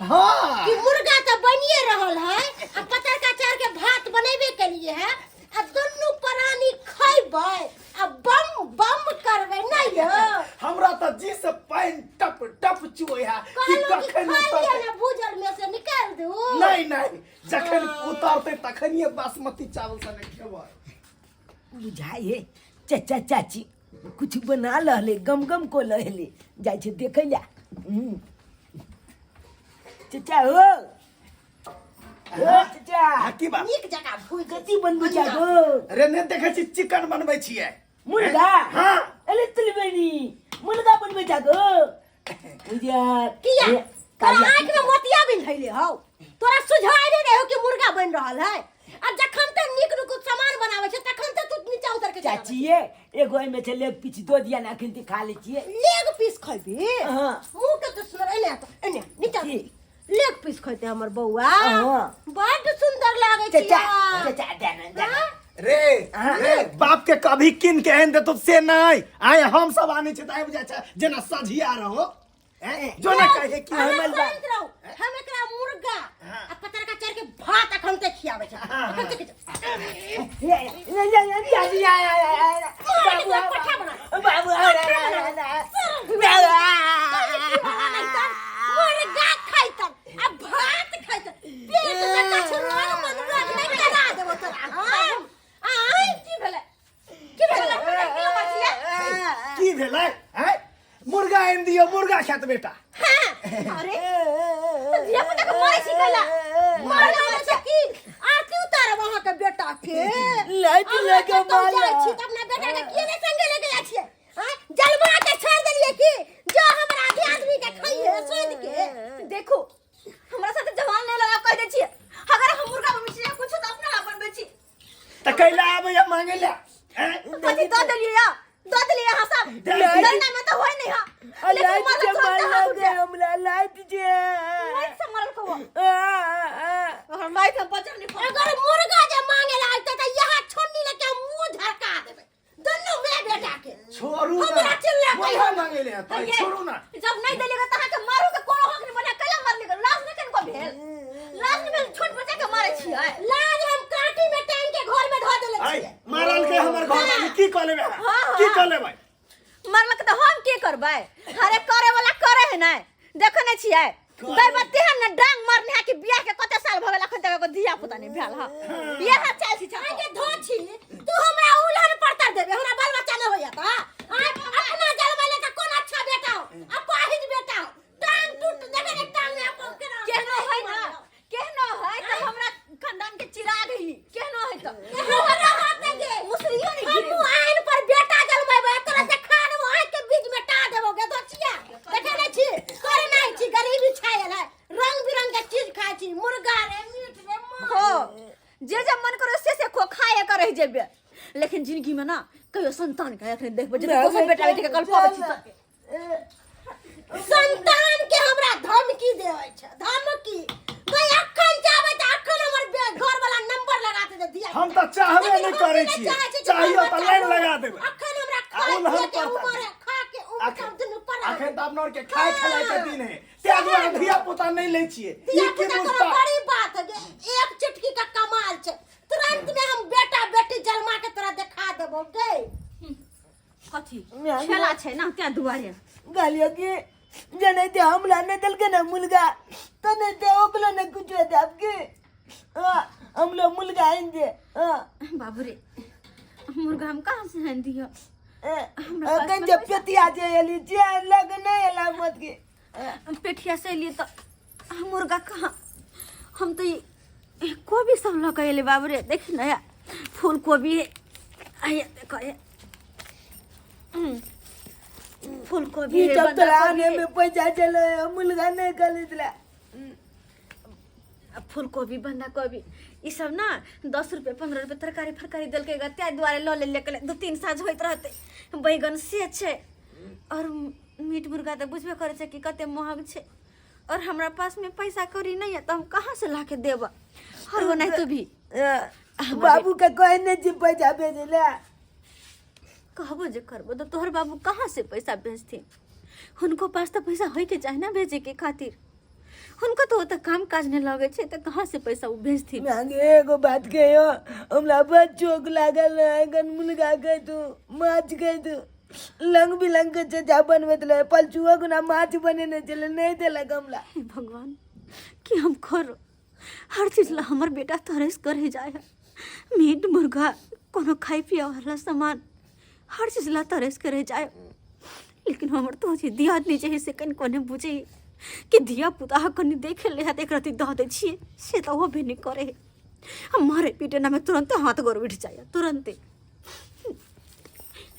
हाँ कि मुर्गा तो बनिए रहल है आ पतरका चार के भात बनेबे केलिए है आ दुनू प्राणी खैबै आ बम बम करबै नहीं यो हमरा तऽ जी से पानि टप टप चुए है कि कहलहुँ कि कखन खा लिअ उतरतै ने भूजल में से निकाल दू नहीं नहीं जखन उतरतै तखनिए बासमती चावल सने खेबै बुझाइ हे चाचा चाची कुछ बना लहले गम गम को लहले जाइ छै देखै ला हम्म। चाचा हो हो चाचा आ की बात नीक जकाँ भूज कथी बनबै छै गो रे नहि देखै छी चिकन बनबै छियै मुर्गा हाँ अरे तुलबेनी मुर्गा बनबै छै गो बुझिया किया ए, तोरा कालिया। आँखि में मोतिया बिन धैले हौ तोरा सुझाय नहि रहे हो कि मुर्गा बनि रहल है आ जखन ते नीक नुक सामान बनाबै छै तखन ते तू नीचा उतर के चल चाची ये एगो एहिमे छै लेग पीस दो दिया ना अखन खा लै छियै लेग पीस खैबी हाँ। मुंह के तो सुनर एने तो एने नीचा की? लेग पीस खैते हमर बौआ हाँ। बड सुंदर लागै छै चाचा चाचा देना देना रे रे बाप के कभी कीन के आनि देतो से नहीं आय हम सब आनै छै तऽ आबि जाइ छै जेना सझिया रहो हैं? जो ना कहे कि अहाँ हमर बा- शांत रहू हम एकरा मुर्गा आ पतरका चार के भात अखन ते खियाबै छै अखन ते खियाबै ये ये ये ये चाची आ आ आ आ बाबू पठा बना बाबू आ आ मुर्गा खैतन आ भात खैतन पेट में कछु रोग मन रोग नहीं करा देबो तोरा हम आय की भेलै की भेलै की बचिया की भेलै हैं? मुर्गा आनि दियौ मुर्गा खायत बेटा हां अरे धिया पुता के मारै छी कैला मारै मारै की आरती उतारब अहाँ के बेटा के लाइट अहाँ लगे कतौ माला। जाइ छी तऽ अपना बेटा के किए नहि संगे लेके जाइ छियै आँय? जलमा के छोड़ देलियै की जो हमरा आधी आदमी के खाइए सोध के देखो हमरा साथे जवान नहीं लगा कह दे छियै अगर हम मुर्गा बनबै छियै कुछ तो अपना ला बनबै छी तऽ कैला आबैया मांगै ला हैं? कथी दऽ देलियै या दऽ देलियै अहाँ सब दे देलियै। डरना में तऽ होय नहीं हा लेकिन लाइट मरल जे तुरंत मार हाथ उठ लगे जाए हमरा लाइट जे लाइट से मरल कहो आ, आ, अगर लाइट से बचल नहीं अगर मुर्गा जे मांगे ला आइते तऽ यहाँ छोन्नी लेके हम मुंह झरका देबै दुनू में बेटा के छोड़ू ना हमरा चिल्ला के मुर्गा मांगे ले तो छोड़ू ना जब नहीं देलियै तऽ अहाँके मारू के कोनो हक नहीं बना कैला मारलियै लाज नहीं कनको भेल लाज नहीं भेल छोट बच्चा के मारै छियै लाज हम काटी में टांग के घर में धो देले आई छियै मारल के हमर घर वाली की कऽ लेबै हाँ, हाँ। की कऽ लेबै मरलक तऽ हम की करबै अरे करे वाला करे है नहीं देखै नहीं छियै दैबा तेहन ने डांग मारने है कि बियाह के कते साल भऽ गेल अखन तक एगो धिया पुता नहीं भेल हँ इएह चाल छी आइ के धो छी तू हमरा उलहन पड़तर देबे हमरा बाल बच्चा न होइया त आइ अपना जलमैले त कोन अच्छा बेटा हो अपाहिज बेटा हो टांग टूट देखे ने टांग में अपन केना केहनो है ना केहनो है तऽ हमरा खानदान के चिराग है ई। केहनो है तऽ हमरा हाथ गे मुसरियो नहीं हम गिरे आइन पर बेटा जलमेबै तोरा से खा देबो आँख के बीच में टा देबो गे दोचिया देखे नहीं छी करे नहीं छी गरीबी छायल है रंग बिरंग के चीज खाइ छी मुर्गा रे मीट रे माछ हो जे जे मन करो से से खो खाए के रह जेबे लेकिन जिंदगी में ना कहियो संतान के अखन देखबे जे दोसर बेटा बेटी के कल्पाबै छी सबके संतान के हमरा धमकी देवे छै धमकी भाई अखन चाहबै तऽ अखन हमर घर वाला नंबर लगा दे दिया हम तऽ चाहबे लेकिन नहि हम करै नहि छियै। चाहै छियै कि चाहियो बाल तऽ बच्चा लाइन हो। लगा देबै। अखन हमरा आ खाय उलहन पिए के पड़ता उमर है खा के उमर अखन सब दुनू पर अखन तऽ अपना आरके खाय खिलाय के दिन है ताहि दुआरे धिया पुता नहि लै छियै ई धिया की पुता कोनो बुझता बड़ी बात है जे एक चुटकी का कमाल छै तुरंत में हम बेटा बेटी जन्मा के तोरा देखा देबो गे कथी खेला छै ना तें दुआरे गालियो के जने ते हमरा नहीं देलके ना मुर्गा तो नहीं ते ओकरो नहीं कुछ दे आपके हाँ, हम लोग मुर्गा आइन दे हाँ, बाबू रे मुर्गा हम कहाँ से आनि दिअ हमरा पास अखन में जब पेतिया जे एली जे लग नहीं एला मत के पेठिया से एलियै तऽ मुर्गा कहाँ हम तऽ ई कोबी सब लऽ कऽ एलियै बाबू रे देखी ने फूल कोबी आइए देखो ये फूल कोबी ई जब तोरा आने में पैसा चलो मुर्गा नहीं खरीदला फूल कोबी बन्धा कोबी ई सब ना 10 रुपये 15 रुपये तरकारी फरकारी देलकै ग ताहि दुआरे लऽ लेलियै कहलियै 2-3 साँझ होइत रहतै। बैगन से छै और मीट मुर्गा तऽ बुझबे करै छै कि कते महग छै और हमरा पासमे पैसा कौड़ी नहि यऽ तऽ हम कहाँ से ला के देब और ओनाहितो भी बाबू के कहे नहीं छी पैसा भेजे ला। कहबो जे करबो तऽ तोहर बाबू कहाँ से पैसा भेजथिन? हुनको पास तऽ पैसा होइके चाही ने भेजेके खातिर। हुनका तऽ ओतऽ काम काज नहि लगै छै तऽ कहाँ से पैसा ओ भेजथिन। मांगे एगो बात कहियो, हमरा बड़ चोक लागल है, गन मुर्गा के तू माछ के तू लंग बिलंग के चचा बनबैत रहे, पलचुआ गुना माछ बनेने छलै, नहीं देलक हमरा। हे भगवान, कि हम करो हर चीज ला हमर बेटा तरस कर जाए है। मीट मुर्गा कोनो खाए पिए वाला सामान हर चीज ला तरस करे जाए, लेकिन हमर तो जे दियाद नहीं चाहिए से कनि कोने बुझे कि धिया पुता कनि देखे ले हाथ एक रति दह दे छिए, से तो वो भी नहीं करे। हम मारे पीटे ना में तुरंत हाथ गोर उठ जाए तुरंते।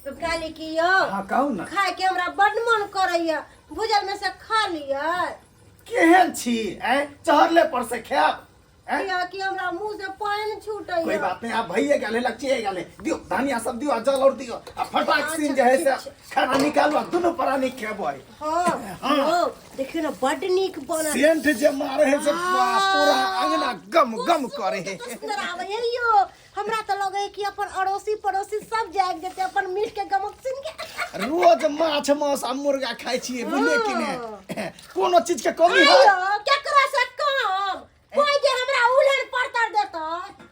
काली की यौ। हाँ कहू ना। खाय के हमरा बड मन करैया, भुजल में से खा लिअ। केहन छी ऐ चढ़ले पर से खायब? किया कि हमरा मुंह से पानि छूटैया। कोई बात नहीं, आप भैये गेले लक्षिए गेले, दियो धनिया सब दियो आ जल और दियो आ फटाक सीन जे है से खाना निकालू आ दुनू प्राणी खेबै। हाँ, हाँ, देखियो ना बड नीक बनल। सेंट जे मारे है से पूरा अंगना गम गम करे है। सुंदर आवे है यो, हमरा तो लगे है कि अपन अड़ोसी पड़ोसी सब जाग जेते अपन मीट के गमक सुन के। रोज माछ मांस आ मुर्गा खाइ छियै बुझलियै कि ने, कोनो चीज के कमी है? आयो, केकरा से कम? कोई जे हमरा उलहन परतर देतै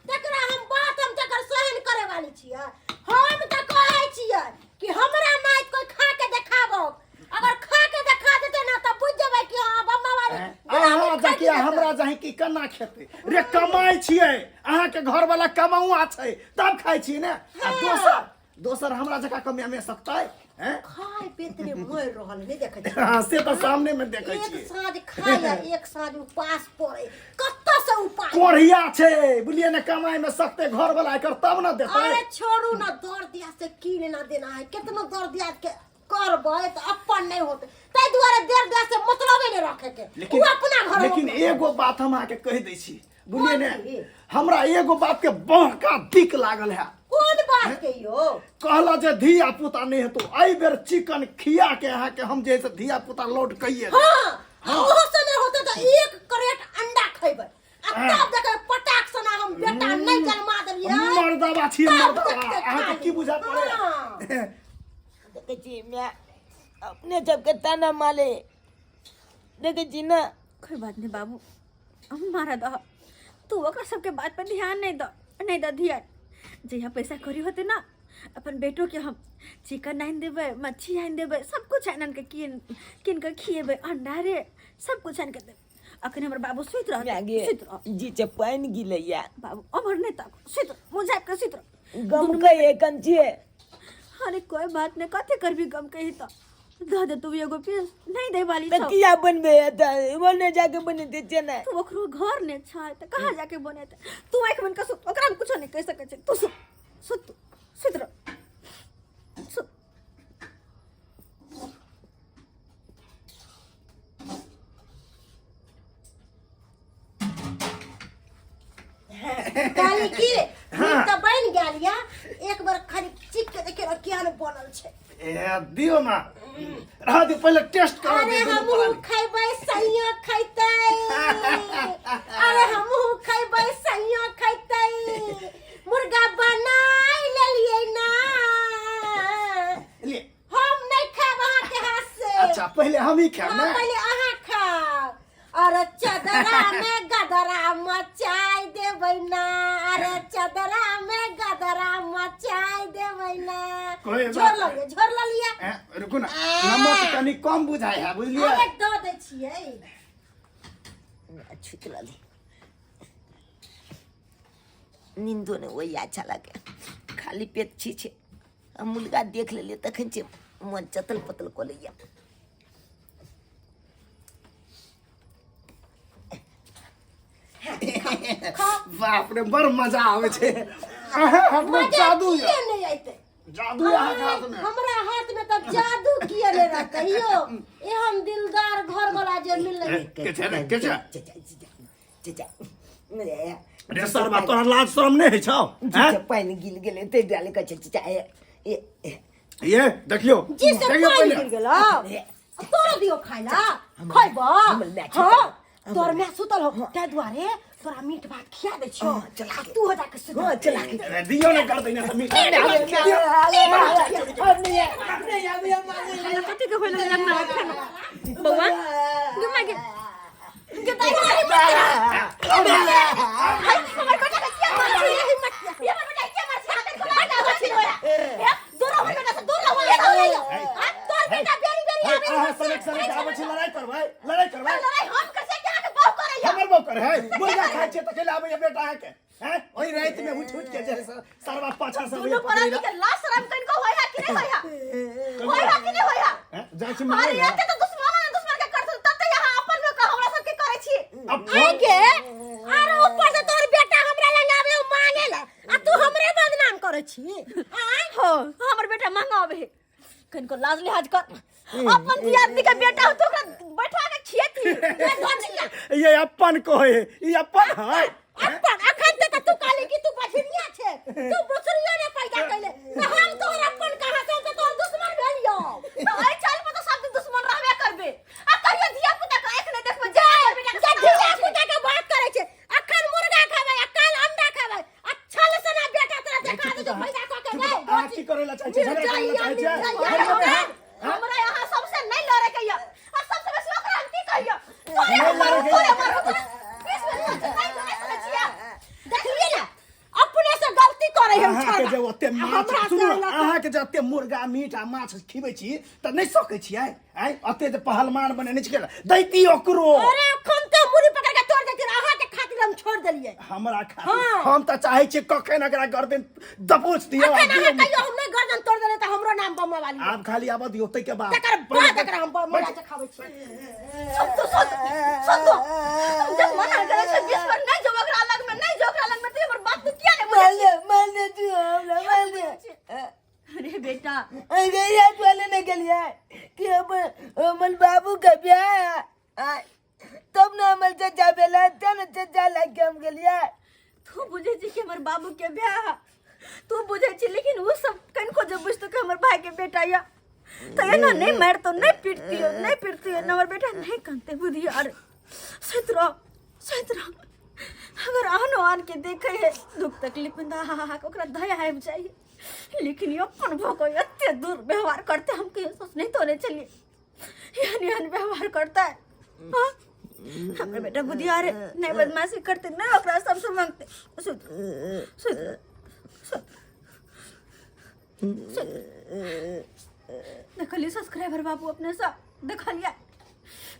तकरा हम बात हम तकर सहन करे वाली छियै। हम तऽ कहै छियै कि हमरा नाइत कोई खा के देखाबो, अगर खा के देखा देतै ना तऽ बुझ जेबै कि हाँ बम्मा वाली अहाँ जाके हमरा जाहि कि केना खेतै रे, कमाइ छियै अहाँके घर वाला कमाउआ छै तब खाइ छियै ने। आ दोसर दोसर हमरा जकाँ कमामे सकतै? हैं? खाय पेतरे मरि रहल नहीं देखै छियै। हाँ, से तऽ सामने में देखै एक छियै। साँझ खाय आ एक साँझ उपास पड़े, कतऽ से उपास? कोढ़िया छै बुझलियै ने, कमाइ में सकतै घर वाला एकर तब ने देतै। अरे छोड़ू ना, दर दिया से की लेना देना है, कितनो दर दिया के करबै तऽ अपन नहीं होते, ताहि दुआरे देर दिया से मतलबे नहीं रखे के। लेकिन उ अपना घर लेकिन एगो बात हम अहाँके कहि दै छी बुझलियै ने, कोन चीज? हमरा एगो बात के बड़का दिक लागल है। कोन बात के यो? कहला जे धिया पुता नहीं हेतौ, एहि बेर चिकन खिया के अहाँके हम जे है से धिया पुता लौट कहिए। हाँ, ओहो से नहीं होते तऽ एक क्रेट अंडा खैबै आ तब देखबै पटाक सना हम बेटा नहीं जन्मा देलियै। मर्दाबा छी तब मर्दाबा, देखते अहाँके खाली। की बुझा पड़े? हाँ। देखै छी माय अपने सबके ताना मारे, देखै छी ना। कोई बात नहीं बाबू, हम मारा दह, तू ओकर सबके बात पर ध्यान नहीं दह, नहीं दह ध्यान। जहिया पैसा करी होते ना अपन बेटो के हम चिकन आनि देबै, मच्छी आनि देबै, सब कुछ आनि आनि के कीन कीन के खिएबै, अंडा रे सब कुछ आनि के देबै। अखन हमर बाबू सुति रहतै, माय गे, सुति रह। जी चे पानि गिलैया। बाबू अमर नहीं तक सुति रह, मुँह झाँपि के सुति रह। गम के कन छियै। अरे कोई बात नहीं, कथी करबी गम कही तो दह दे तू एगो पीस नहीं दे वाली तऽ छौ। किया बनबे तऽ ओने जाके बनेतै चेन्नई। तू ओकरो घर ने छै तऽ कहाँ जाके बनेतै? तू आँखि बंद कऽ सुत, ओकरा हम कुछो नहीं कहि सकै छै। तू सुत सुत सुत रह सुत। कहली कि मीट तऽ बनि गेल या, एक बार खाली चीख के देखियौ ने केहन बनल छै। ए दियो ना, रह दियो, पहिले टेस्ट करो। अरे दुनू हमहूँ प्राणी। खैबै सैया खैतै, अरे हमहूँ खैबै सैया खैतै, मुर्गा बनाय लेलियै ना। लिए। हम नहीं खायब अहाँके हाथ से। अच्छा पहिले हम ही खायब हाँ, ना। पहिले अहाँ खाउ। अरे चदरा में गदरा मचाई देबै ना, अरे चदरा में गदरा मचाई देबै ना। कोई बात झोर नहीं। ललियै, झोर ललियै। ए, रुकू ना, नमक कनि कम बुझाइ है बुझलियै। अरे दऽ दै छियै। छुति रहली, नींदो नहि होइए अच्छा लागे, खाली पेट छी छै। हम मुर्गा देख लेलियै तखन छै मन चतल पतल कऽ लैए। बाप रे बड़ मजा आबै छै अहाँ हाथ में, मजा जादू किए यऽ। नहि अयतै? जादू यऽ अहाँके हाथ में। हमरा हाथ में तऽ जादू किए नहि रहतै यौ, एहन दिलदार घर वाला जे मिललै। के छै रे, के छै? चचा चचा चचा। रे सरबा, तोरा लाज शरम नहि होइ छौ? हैं? पानि गिल गेलै ताहि दुआरे कहै छै चचा। ए ए ये देखियो, जी से देखियो पानि पहिले गिर गेलो, तोरा दियो खाय ला, खैबो? हमर माय हाँ सुतल। तोर माय सुतल हो ताहि दुआरे तोरा मीट भात खिया दै छियो। हाँ, चला आ के। तू हो जाके सुत। हाँ चला के। अरे दियो ने कर देने से मीट। कथी के होइल लगना खाना बौआ? गे माय गे, गे हाय, हमर बेटा के किया मारै छी? हिम्मत किया? हमर बेटा के किया मारै छी? हाथ को मार दे छी होया। हे, दूर रहो हमर बेटा से, दूर रहो, ये रहो। हां, तोर बेटा बेरी बेरी आबे। अहाँ सनक सनक आबै छी, लड़ाइ करबै, लड़ाइ करबै। लड़ाई हम कर से अहाँके बहु करैया। हमर बहु करे है? मुर्गा खाइ छियै तऽ कैला आबैया बेटा अहाँके? हैं, ओहि राति में उठ उठ के जे है सरवा पाछा से दुनू प्राणी के लाज शरम कनिको होय है कि नहीं होय है? होय है कि नहीं होय है? हैं, जाइ छी अरे मारै ला। एते तऽ दुश्मन ने दुश्मन के करत, तब तऽ यहाँ अपन लोग के हमरा सबके करै छी। अब आइ के अरे ऊपर से तोहर बेटा हमरा लंग आबे मांगे ला आ तू हमरे बदनाम करै छी। आइ हो हमर बेटा मांगाबे, कनिको लाज लिहाज कर। अपन दियादनी के बेटा हो तो ओकरा बैठा के खियेती ये धनिया। ये अपन को है, ई अपन है। अपन अखन तक तू कहली कि तू बझनिया छे, तू बछड़िया ने पैदा कैले, तो हम तोहर अपन कहां से? हम तो तोहर दुश्मन भेलियो। तो एहि चाल पर तो सब दिन दुश्मन रहबे करबे आ कहियो धिया पुता के आंखि नहि देखबे जे बेटा के धिया पुता के बात करै छे। अखन मुर्गा खाबै आ काल अंडा खाबै आ छल सना बेटा तोरा देखा दे जो पैदा क के गए। अहाँ की करै ला चाहै छियै? झगड़ा करै ला चाहै छियै? मिर्जाइया, हमरा यहाँ सबसे नहीं लड़े के या आ सबसे बेसी ओकरा हम की कहियो? तोरे नहीं हम लड़े मारू, के तोरे या। मारू, तोरे बीच में नहीं नहीं सुनै छियै। देखलियै ने, अपने से गलती करे हम। अहाँके जे ओते माछ हमरा से सुनू, अलग। अहाँके जे ओते मुर्गा मीट आ माछ खिबै छी तऽ नहि सकै छियै? आँय, ओते जे पहलवान बनेने छियै, दैती ओकरो। अरे अखन तो मुड़ी पकड़ के तोड़ देती, अहाँ के खातिर हम छोड़ देलियै। हमरा खातिर? हाँ। हम तऽ चाहै छियै कखन एकरा गर्दन दबोच दियौ आ अखन अहाँ दियौ। कहियो हम नहीं गर्दन तोड़ देले तऽ हमरो नाम बम्मा वाली। आब खाली आबऽ दियौ, ताहिके बाद तकर बाद एकरा हम बम्मा के खाबै छी। सुन तू, सुन, सुन तू। जब मना करे छै बीच पर नहीं जो ओकरा लग में, नहीं जो ओकरा लग में, त हमर बात तू किया नहीं बुझै मार दे, मार दे तू हमरा, मार दे। छी? अरे बेटा, अरे यार वाले ने गेलिए कि हमर बाबू के ब्याह है, तब ने हमर चाचा भेला, तब ने चाचा लाग के हम गेलिए। तू बुझे छी कि हमर बाबू के ब्याह, तू बुझे छी, लेकिन वो सब कनको जब बुझतो कि हमर भाई के बेटा या तो एना नहीं मारतो, नहीं पीटतियो, नहीं पीटतियो न हमर बेटा नहीं कानते। बुधिया, अरे सुति रह, सुति रह। अगर आनो आन के देखे है दुख तकलीफ में, हा हा हा ओकरा दया आबि जाइए, लेकिन ई अपन भऽ कऽ एते दुर्व्यवहार करते हम कहियो सोच नहीं तो नहीं चलिए। एहन एहन व्यवहार करता है। हाँ? हमर बेटा बुधियार है, नहीं बदमाशी करते, नहीं ओकरा सबसे मांगते। सुत सुत सुत सुत। देखलिए सब्सक्राइबर बाबू, अपने सब देखलिए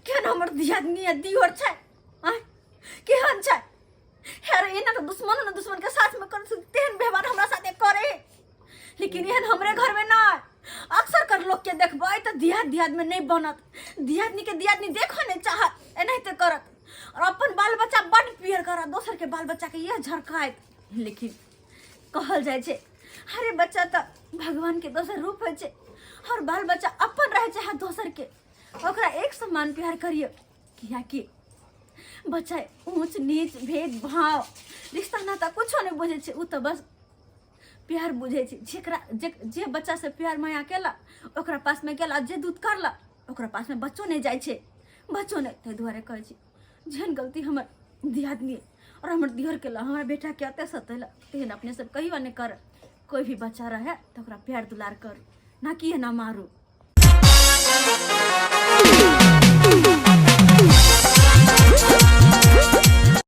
केहन हमर दियादनी आ दियोर छै? आँय, केहन छै? अरे एना तऽ दुश्मन ने दुश्मन के साथ में कर तेहन व्यवहार हमरा साथे करे, लेकिन एहन हमरे घर में ना अक्सर कर लोग के देखबै तऽ दियाद दियाद में नहीं बनत, दियादनी के दियादनी देखो नहीं चाहत, एनाहिते करत और अपन बाल बच्चा बड पियर करत, दोसर के बाल बच्चा के यह झरकायत। लेकिन कहल जाइ छै, अरे बच्चा तऽ भगवान के दोसर रूप होइ छै और बाल बच्चा अपन रहै चाहे दोसर के, ओकरा एक समान प्यार करियौ, कियाकि बच्चा ऊंच नीच भेदभाव रिश्ता नाता कुछो नहीं बुझै छै, उ तऽ बस प्यार बुझै छै। जेकरा जे जे बच्चा से प्यार माया केला ओकरा पासमे गेल आ जे दूध करला ओकरा पासमे बच्चो नहि जाइ छै, बच्चो नहि। ताहि दुआरे कहै छी, जेहन गलती हमर दियादनी और हमर दियर केला, हमर बेटाके एते सतेला, तेहन अपने सब कहियो नहि कर। कोई भी बच्चा रहे तऽ ओकरा प्यार दुलार कर, ना कि एना मारू।